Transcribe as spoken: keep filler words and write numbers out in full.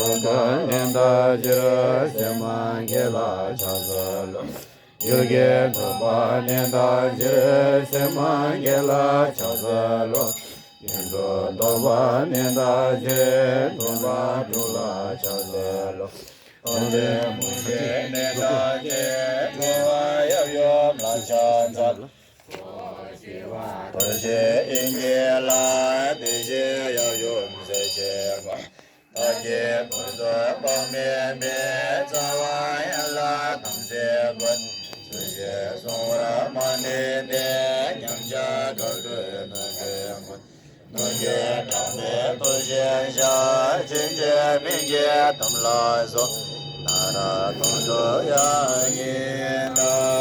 ཐོབ་ནས་དག་ཕྱིར་སེམས་བསྐྱེད་ལ་ཕྱག་འཚལ་ལོ། ཡུལ་གྱི་ཐོབ་པ་ནས་དག་ཕྱིར་སེམས་བསྐྱེད་ལ་ཕྱག་འཚལ་ལོ། ཡོན་ཏན་ཐོབ་པ་ནས་དག་ཕྱིར་སྟོན་པ་དྲུག་ལ་ཕྱག་འཚལ་ལོ། ཐོབ་ནས་མུ་བཞི་ནས་དག་ཕྱིར་གྲོལ་བ་ཡབ་ཡུམ་ལ་ཕྱག་འཚལ་ལོ། རྡོ་རྗེ་དབྱིངས་ཀྱི་ལྷ་དེ་བཞིན་ཡབ་ཡུམ་སྲས་བཅས་པ། བདག་གི་ཐུགས་སུ་དཔག་མེད་པའི་རྩ་བ་ཡན་ལག་ཐམས་ཅད་ཀུན། ཚུལ་བཞིན་བསྲུང་བར་མ་ནུས་ཏེ། ཉམས་ཆག་ག་དུས་ན་གི་མུན། སྣང་གི་དྲང་པོའི་ཐུགས་རྗེའི་ཞལ། ཕྱིན་ཆད་མི་འགྱུར་དམ་ལ་བཟུང་། ན་ར་དོན་གྲུབ་ཡང་ཉིད་དམ།